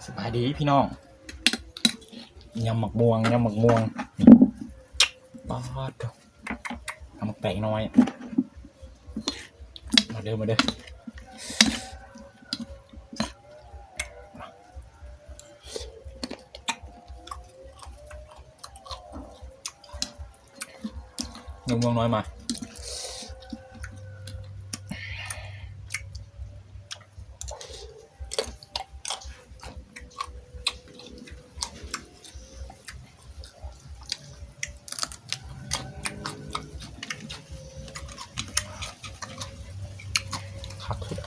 ສະບາຍດີພີ່ນ້ອງ ຍຳໝາກມ່ວງ ຍຳໝາກມ່ວງ ປາດໂທ້ ເອົາໝາກແຕງນ້ອຍ ມາເດີ ມາເດີ. ຍຳໝາກມ່ວງນ້ອຍມາ ຄັກສຸດ.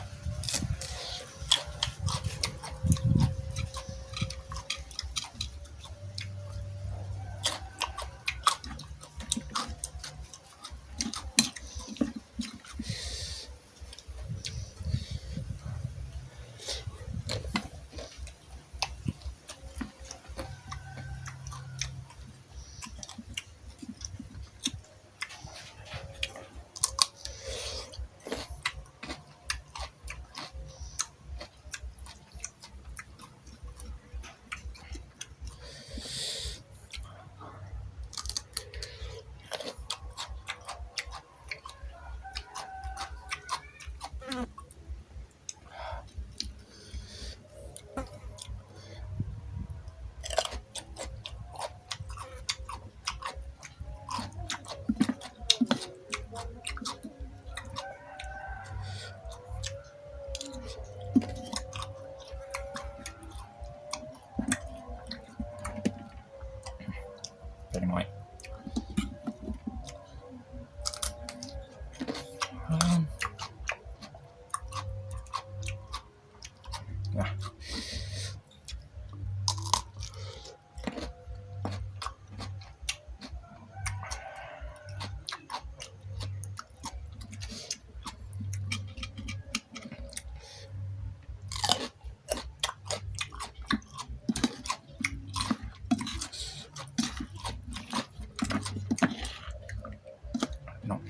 ຈັກໜ້ອຍ ອືມ ນະ. ເນາະ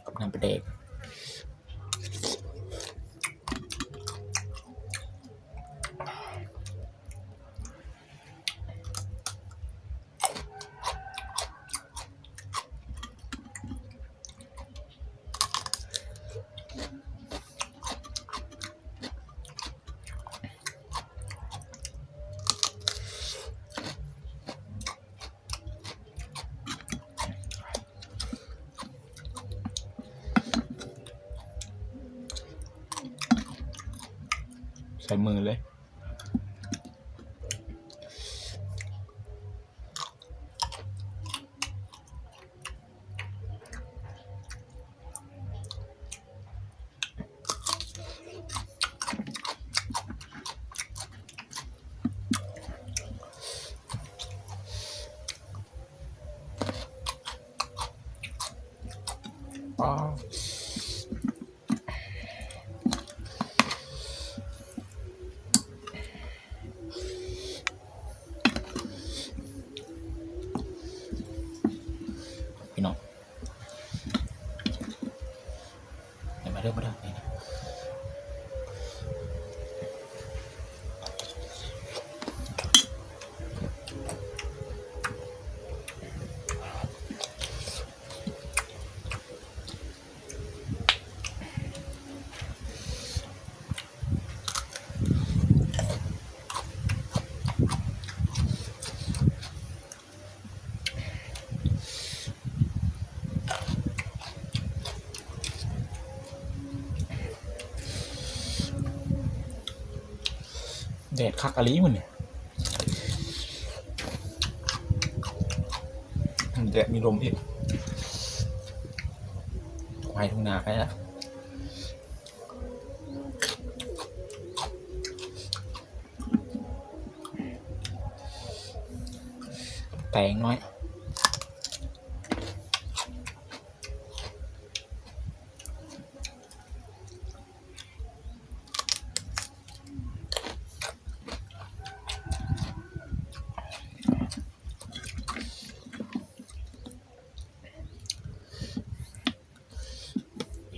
ກັບນ້ຳປາແດກ ໃສ່ມືເລີຍ. ພີ່ນ້ອງ ມາເດີ ມາເດີ ນີ້ນະ. ແດດຄັກອີ່ຫຼີມື້ນີ້ ແດດມີລົມອີກ ໄຫວ້ທົ່ງນາໄປລະ. ແຕງນ້ອຍ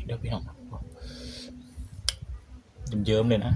ເດີພີ່ນ້ອງ. ເຍິ້ມເລີຍນະ.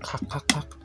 ຄັກໆໆ.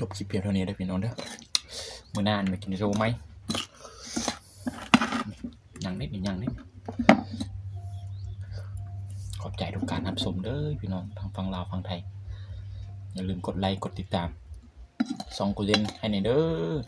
ຈົບຄລິບພຽງເທົ່ານີ້ເດີພີ່ນ້ອງເດີ. ມື້ໜ້າມາກິນໂຊໃໝ່. ຍັງນິດໜຶ່ງ ຍັງນິດ. ຂອບໃຈທຸກການຮັບຊົມເດີພີ່ນ້ອງ ທັງຝັ່ງລາວຝັ່ງໄທ. ຢ່າລືມກົດໄລກົດຕິດຕາມຊ່ອງກູເລນໃຫ້ແດ່ເດີ.